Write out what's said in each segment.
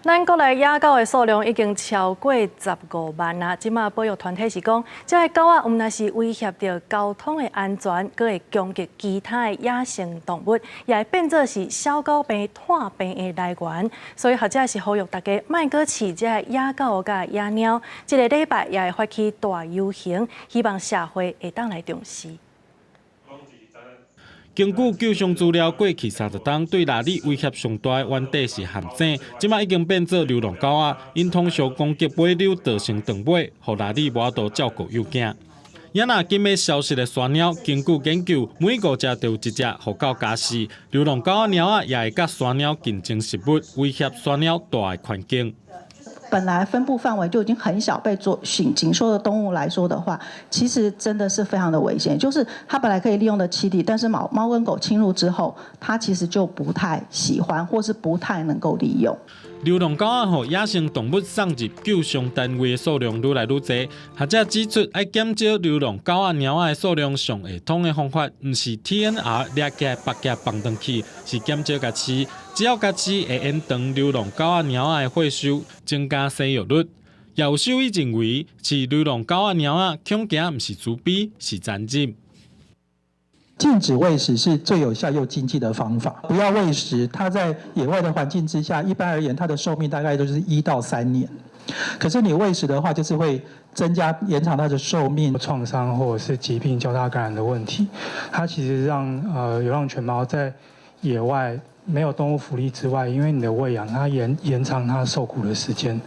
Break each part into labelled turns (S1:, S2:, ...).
S1: 咱國內野狗的數量已經超過15萬啊！這馬保育團體是講，這个狗仔毋但是威脅著交通的安全，閣會攻擊其他的野生動物，也會變做是小狗病、疶病的來源。所以學者是呼籲大家莫閣飼這个野狗佮野貓。這个禮拜也會發起大遊行，希望社會會當來重視。
S2: 根據救傷資料，過去30冬對鯪鯉威脅上大的原底是陷阱，這馬已經變做流浪狗仔，𪜶通常攻擊尾溜造成斷尾，予鯪鯉無法度照顧幼囝。也若緊欲消失的山貓，根據研究，每五隻就有一隻予狗咬死。流浪狗仔貓仔也會佮山貓競爭食物，威脅山貓蹛的環境。
S3: 本來分布範圍就已經很小，被做緊緊縮的動物來說的話，其實真的是非常的危險。就是它本來可以利用的棲地，但是貓貓跟狗侵入之後，它其實就不太喜歡，或是不太能夠利用。
S2: 流浪狗仔予野生動物送入救傷單位的數量愈來愈濟。學者指出，欲減少流浪狗仔貓仔的數量，上會通的方法，毋是 TNR 掠起來縛起來放轉去，是減少共飼。只要共飼會延長流浪狗仔貓仔的歲數，增加生育率。有獸醫認為，飼流浪狗仔貓仔恐驚毋是慈悲，是殘忍。
S4: 禁止餵食是最有效又經濟的方法。不要餵食，它在野外的環境之下，一般而言，它的壽命大概都是1到3年。可是你餵食的話，就是會增加延長它的壽命。
S5: 創傷或者是疾病交叉感染的問題，它其實讓流浪犬貓在野外沒有動物福利之外，因為你的餵養，它延長它受苦的時間。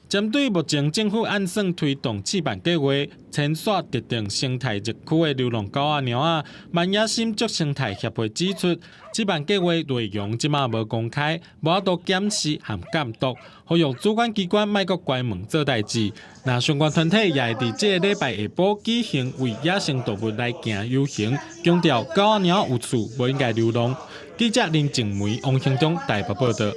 S2: 針對目前政府按算推動試辦計劃，遷徙特定生態熱區的流浪狗仔貓仔，萬野心足生態協會指出，試辦計劃內容這馬無公開，無法度檢視和監督，呼籲主管機關莫閣關門做代誌。若相關團體也會佇這个禮拜下晡舉行為野生動物來行遊行，強調狗仔貓有厝，無應該流浪。記者林靜梅、王興忠台北報導。